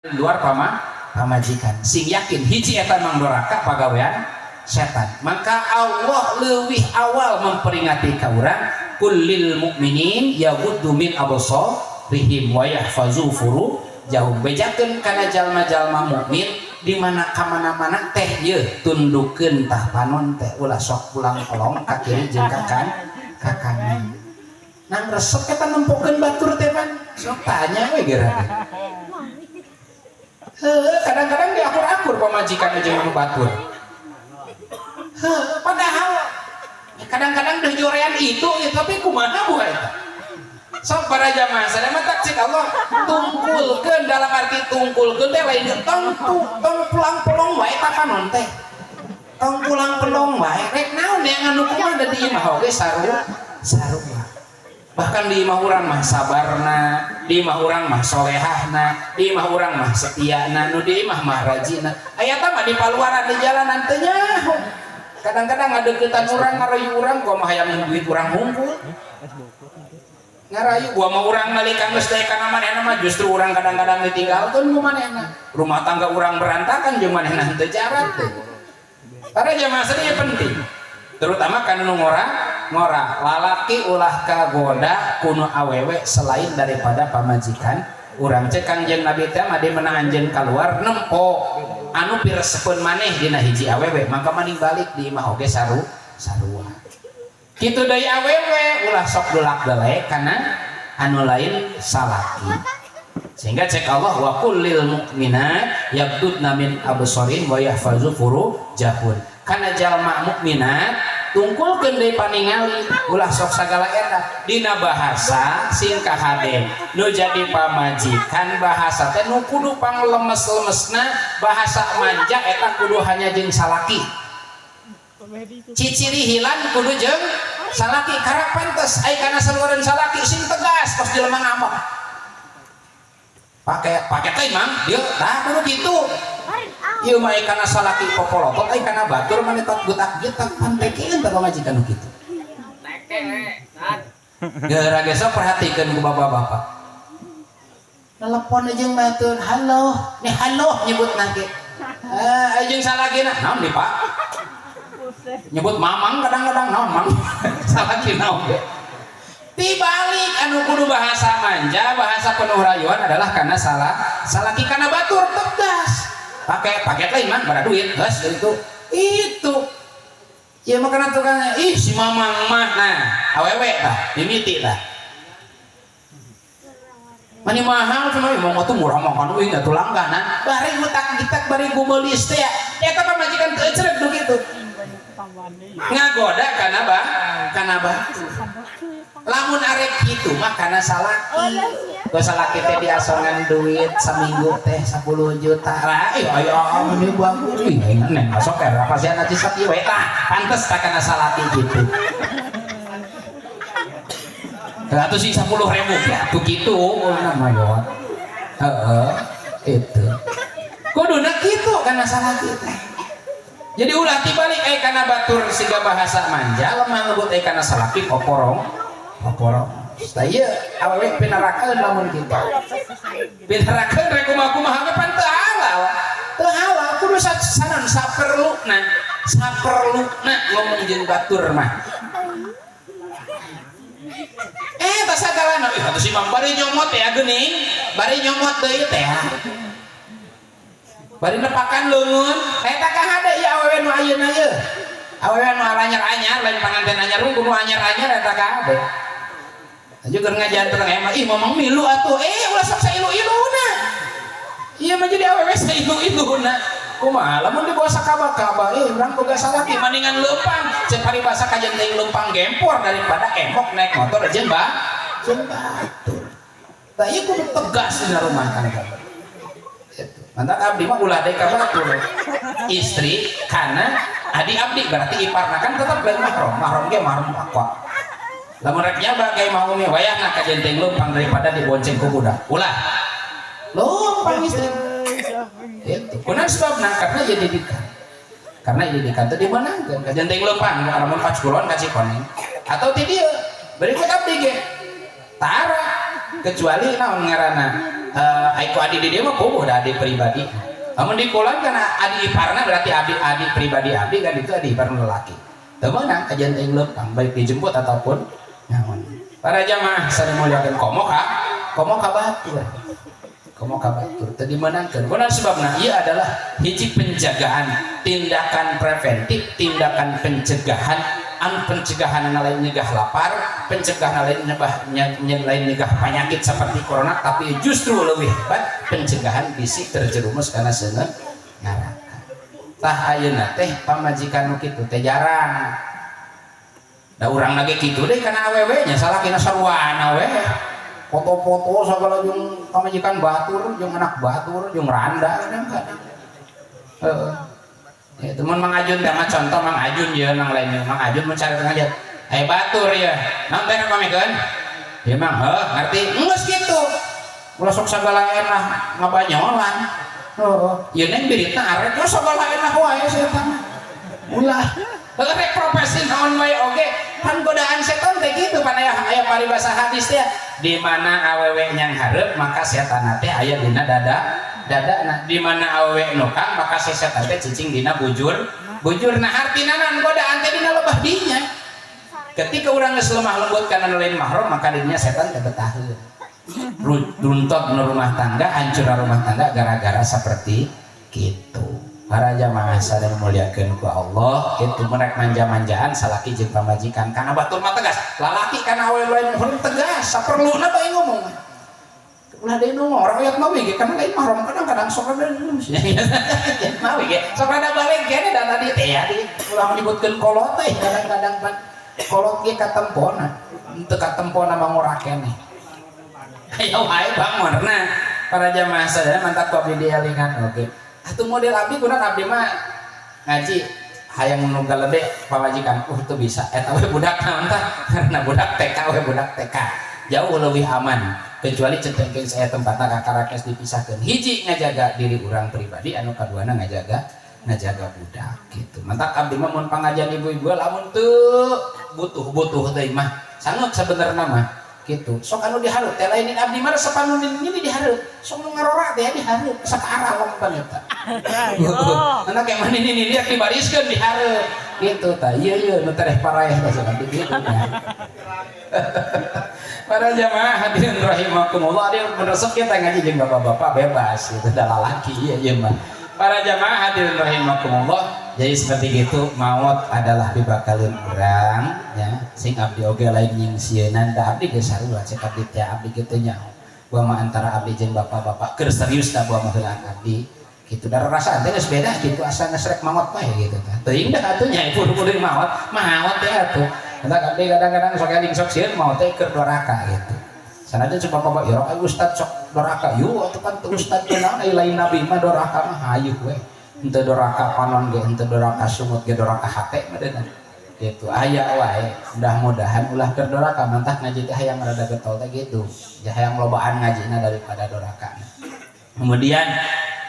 Luar pamajikan sing yakin hiji eta mang doraka, pagawean setan. Maka Allah leuwih awal memperingati ka urang, qul lil mu'minin yaghuddu min absarihim wa yahfazu furujahum. Bejakeun kana jalma-jalma mukmin di mana kamana-mana teh ye tundukeun tah panon teh, ulah sok pulang pelong ka kiri jeung ka kanan. Nang resep eta nempokeun batur teh pan sok tanya we geura. Heuh, kadang-kadang diakur-akur pamajikan jeung nu batur. Heuh, padahal kadang-kadang deh jorean itu ya, tapi kumaha buah eta. Sok para jamaah sadaya mah cek Allah tungkulkeun, dalam arti tungkulkeun teh lain tong tong pulang pelong wae ta panon teh. Tong pulang pelong wae rek naon yang anu kumaha da di imah oge sarua sarua. Bahkan di imah urang mah sabarna, di imah urang mah solehahna, di imah urang mah setiana, nu di imah mah rajina. Aya mah di paluaran, di jalanan teu nyaho. Kadang-kadang ngadeukeutan urang, ngarayu urang, gua mah hayang duit urang hungkul. Ngarayu gua mah urang nalika geus daek kana manehna mah justru urang kadang-kadang ditinggalkeun ku manehna. Rumah tangga urang berantakan jeung manehna teu jarak teh. Para jamaah sadaya, penting. Terutama kana nu ngora ngora, lalaki ulah kagoda ku nu awewe selain daripada pamajikan urang. Cek Kangjeng Nabi teh mah, di mana anjeun keluar nempo anu piresepeun maneh dina hiji awewe, maka maning balik di imah oge sarua. Kitu deui awewe, ulah sok dolak-dolek kana anu lain salaki. Sehingga cek Allah, wa qul lil mu'minat yaghdudna min absarihin wa yahfazu furujahun. Kana jalma mukminat, tungkulkeun deui paningali, ulah sok sagala eta. Dina bahasa sing kahade nu jadi pamajikan, bahasa teh nu kudu panglemes-lemesna, bahasa manja eta kudu hanya jeung salaki. Ciciri hilan kudu jeung salaki, karak pantes. Ai kana saluareun salaki sing tegas kos jelema ngamuk. Pakai pakai teh mang dia tah kudu kitu. Ieu mah ai kana salaki popolotot, ai kana batur mah eta gutak getak pantekeun tah pamajikan nu kitu. Geura ge sok perhatikeun ku bapak-bapak. Telepon jeung batur, halo, nih halo nyebut nage. Eh, jeung salakina, naon nih Pak? Nyebut mamang kadang-kadang, naon mang? Salakina oge. Dibalik, anu kudu bahasa manja, bahasa penuh rayuan adalah karena salah salaki. Kana batur tegas. Pakai paket lain mah pada duit, geus itu. Itu. Ya makana tukangnya, ih si mamang mah, nah awewe tah, mimiti tah. Mani mahal cuma mau tuh murah mah kan euy atuh langganan. Bari utak gitak bari gumelis teh ya. Eta pamajikan teu ecreg nu kitu. Ngagoda kana bah, kana batur. Lamun arek kitu mah kana salaki. Ku salaki teh diasongan duit saminggu teh 10 juta. Lah ih aya meni bagus. Ih neng masuk era pasian aja sakieu we tah. Pantes tah kana salaki kitu. Atuh sing 10.000 ya tuh kitu nama yo. Heeh, itu. Kuduna kitu kana salaki teh. Jadi ulah tibalik, eh kana batur siga bahasa manja, lemah lembut, eh kana salaki poporong poporong. Tah ieu awewe pinarakeun lamun kitu. Pinarakeun rek kumaha-kumaha ge pan teu halal. Teu halal, kudu sanan saperluna, saperluna ngomong jeung batur mah. Eh tas sagalana, ih atuh si Mang bari nyomot ya geuning, bari nyomot deui teh. Bari nepakan leungeun, eta kahade ieu awewe nu ayeuna ieu. Awewe nu anyar-anyar, lain panganten anyar unggul, nu anyar-anyar eta kahade. Aju keur ngajanten emang ih mamang milu atuh, eh ulah sok sailu-iluna. Ieu mah jadi awewe sailu-iluna. Kumaha lamun dibawa sakaba-kaba, eh urang boga salaki mendingan leumpang, cek paribasa kajen teuing leumpang gempor daripada emok naik motor jeung ba jeung batur. Tah ieu kudu tegas dina rumah tangga. Itu. Mantap abdi mah ulah deui ka batur. Istri kana adi abdi berarti iparna kan tetep lain mahram, mahram ge mahram aqwa. Lamun rek nyaba ka imah umi wayahna kajen teuing leumpang daripada dibonceng ku budak. Ulah. Leumpang istri. Itu. Kunaon sebabna? Karena ieu didikan. Karena ieu didikan teh dimenangkeun. Kajen teuing leumpang lamun ka Cikulon ka Cikoneng. Atau ti dieu berikut abdi ge. Tara kecuali naon ngaranna. Ai ku adi di dieu mah puguh da adi pribadi. Lamun di kulon kan adi iparna, berarti adi adi pribadi abdi kan itu adi ipar nu lalaki. Teu meunang kajian teuing leumpang, baik dijemput ataupun naon. Para jamaah sadaya muliakeun, komo ka batur. Komo ka batur teu dimeunangkeun. Kunaon sebabna? Ieu adalah hiji penjagaan, tindakan preventif, tindakan pencegahan. Anu pencegahan lain nyegah lapar, pencegahan lain nyebah lain nyegah penyakit seperti corona, tapi justru lebih hebat pencegahan bisi terjerumus karena seungeut neraka. Tah, ayeuna teh pamajikan nu kitu teh jarang. Da urang lagi kitu deh kana awewe nya, salakina sarwana we. Foto-foto segala jeung pamajikan batur, jeung anak batur, jeung randa kadang-kadang. Heeh. Ya, teman Mang Ajun teh mah, contoh Mang Ajun ya, nang lainnya Mang Ajun mencari tengah dia. Eh, batur ya. Naon teh pamekeun? Ya Mang, heuh, ngerti. Geus kitu. Ulah sok sagala enak ngabanyolan. Heeh. Ieu neng biritna arek sagala enak wae setan. Ulah. Heuh, rek profesi naon wae oge kan godaan setan teh gitu. Pan aya aya paribasa hadis teh, di mana awewe yang hareup maka setan teh aya dina dada dada. Nah, di mana awewe nukang maka si setan teh cicing dina bujur bujur. Nah, artina naon? Godaan teh dina lebah dinya. Ketika urang geus lemah lembut kana nu lain mahram, maka dinya setan teh betaheun. Runtot nu rumah tangga, hancur rumah tangga gara-gara seperti gitu. Para jamaah sadaya muliakeun ku Allah, itu merek manja-manjaan salaki jeung pamajikan kana batur mah tegas, lalaki kana awewe lain mahram tegas, saperluna bae ngomong. Ulah deui nu rakyat mah ge kana lain mahram kadang-kadang sok rada mawi ge sok rada balik kene. Da tadi teh ya di ulah menyebutkeun kolot teh, kadang-kadang pan kolot ge katempona, teu katempona mah ngora keneh. Ayo wae bangun. Nah, para jamaah sadaya, mantap ku abdi dielingan oge. Atuh model abdi kunaon, abdi mah ngaji hayang nu galede pamajikan, teu bisa eta we budak naon tah, karena budak TK we, budak TK jauh lebih aman, kecuali centengkeun saya tempatna kakarak dipisahkeun. Hiji ngajaga diri urang pribadi, anu kaduana ngajaga ngajaga budak gitu. Mantak abdi mah mun pangajian ibu-ibu lamun teu butuh-butuh teh mah sangat sebenarnya mah gitu. Sok anu dihareup teh lain, abdi mah resep anu ini dihareup, sok nu ngarora teh dihareup, sakarah lempeng eta. Anak kayak mana ini dia dibariskeun dihareup gitu. Tah, iya iya, nu tereh paraeh teh cenah gitu. Para jamaah hadirin rahimakumullah, ada yang resep kita ngaji jeung bapak-bapak bebas gitu, dah lalaki iya iya mah. Para jamaah hadirin rahimakumullah, jadi seperti gitu, maut adalah dibakalin urang ya. Sing abdi oge lain nyingsieunan, da abdi geus sarua cek abdi teh, abdi kitu nya. Buah mah antara abdi jeung bapak-bapak keur serius da buah mah heulaan abdi gitu, da rasa teh geus beda gitu, asa geus rek maot bae gitu tah. Teuing dah atuh nya, ibu kudu maot maot teh atuh. Entah abdi kadang-kadang sok eling, sok sieun maot teh keur doraka gitu. Sanajan coba bapak ya ay ustad sok doraka yuk atuh kan teu ustad teh naon, ai lain nabi mah doraka mah hayuh we. Henteu doraka panon ge, henteu doraka sungut ge, doraka hate mah deuna gitu aya wae. Mudah-mudahan ulah keur doraka. Mantah ngaji teh hayang rada getol teh gitu ya, hayang lobaan ngajina daripada doraka. Kemudian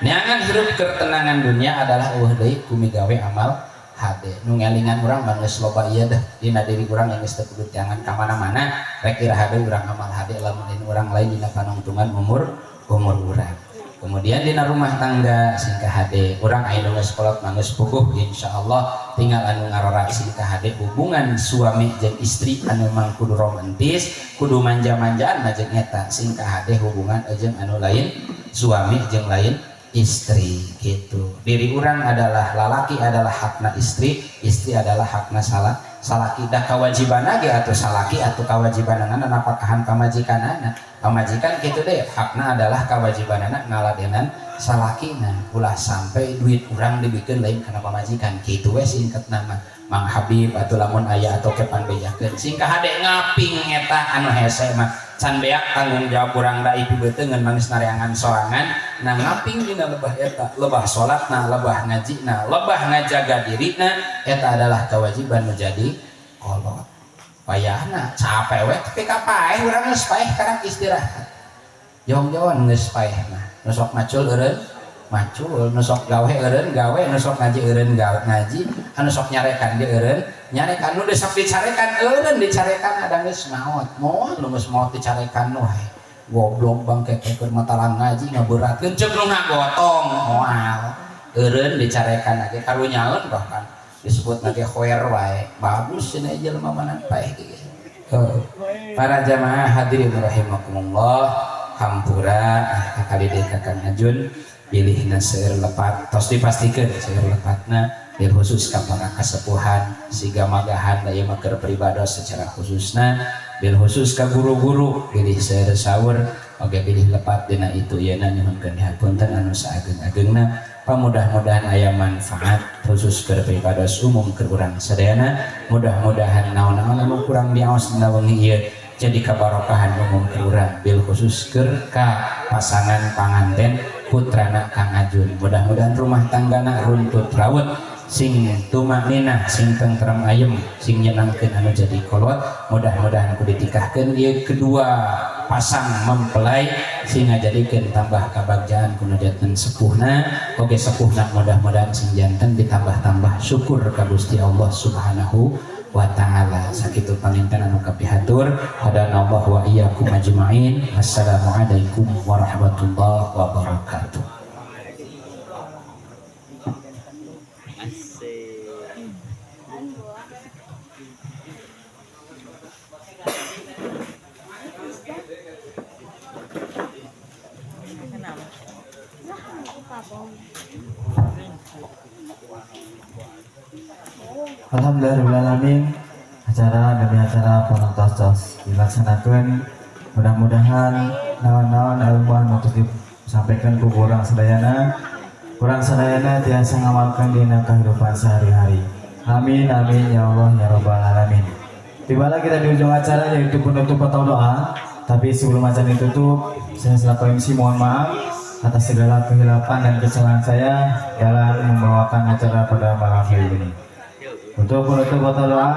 neangan hirup ketenangan dunia adalah eueuh deui ku migawe amal hade. Nu ngelingan urang mah geus loba ieu dah dina diri urang yang geus teu kudu teangan ka mana-mana, rek iraha deui urang amal hade lamun ini urang lain dina panungtungan umur umur urang. Kemudian dina rumah tangga sing kahade, urang aya nu geus kolot mah geus puguh, insyaallah tinggal anu ngarora. Sing kahade hubungan suami jeung istri anu memang kudu romantis, kudu manja-manjaan mah jeung eta. Sing kahade hubungan jeung anu lain suami jeung lain istri gitu. Diri urang adalah lalaki adalah hakna istri, istri adalah hakna salah salaki. Dah kewajiban ge atau salaki atau kewajiban napakahan pamajikanana, pamajikan gitu deh, hakna adalah kewajibanana ngaladenan salakina. Ulah sampai duit urang dibikin lain karena pamajikan gitu we. Singkat nama Mang Habib atau lamun aya atau kepan bejakeun, sing kahade ngaping eta anu hese mah can beak tanggung jawab urang, da ipi beuteungeun mangis nareangan sorangan. Nah, ngaping dina lebah eta, lebah salat, nah lebah ngaji, nah lebah ngajaga diri, nah eta adalah kewajiban menjadi kolot. Wayahna capek we, tapi kapaeh urang geus paeh, karang istirahat jong-jongan geus paeh mah. Nu sok macul eureun macul, nu sok gawe eureun gawe, nu sok ngaji eureun gawe ngaji, anu sok nyarekan ge eureun nyarekan, nu sok dicarekan eureun dicarekan. Ada geus maot, moal nu geus maot dicarekan wae. Goblok, bangke teh keur matalang ngaji ngaberatkeun, ceuk nu ngagotong. Moal eureun dicarekan ge, karunyaeun, bahkan disebut lagi khoer wae, bagus cenah jelema mana paeh ge. Para jamaah hadirin rahimakumullah, hampura ah kali deui ka Kang Ajun bilihna seueur lepat. Tos dipastikeun seueur lepatna, bil khusus ka para kasepuhan siga magahan da ieu mah keur pribados secara khususna, bil khusus ka guru-guru bilih seueur saur oge bilih lepat dina itu ieu na. Nyuhunkeun dihapunten anu saageng-agengna. Pamudah-mudahan aya manfaat khusus keur pribados, umum keur urang sadayana. Mudah-mudahan naon-naon anu kurang diaos dina wengi ieu jadi kabarokahan umum keur urang, bil khusus keur ka pasangan panganten putrana Kang Ajun. Mudah-mudahan rumah tanggana runtut rawut, sing tumakninah, sing tentrem ayem, sing nyenangkeun anu jadi kolot. Mudah-mudahan ku ditikahkeun ieu kedua pasang mempelai sing ngajadikeun tambah kabagjaan ku nu janten sepuhna oge, sepuhna mudah-mudahan sing janten ditambah-tambah syukur ka Gusti Allah Subhanahu wa Ta'ala. Sakitu panginten anu kapihatur. Hadanallah wa iyyakum ajmain. Wassalamualaikum warahmatullahi wabarakatuh. Asik. Alhamdulillahirrahmanirrahim, acara demi acara penonton tos dilaksanakan. Mudah-mudahan naon-naon ilmu anu tos disampaikan ku urang sadayana, urang sadayana tiasa ngamalkan dina kehidupan sehari-hari. Amin amin ya Allah ya Rabbal alamin. Tibalah kita di ujung acara, yaitu penutup atau doa. Tapi sebelum acara ditutup, saya selaku MC mohon maaf atas segala kehilapan dan kesalahan saya dalam membawakan acara pada malam hari ini. Untuk penutup atau doa.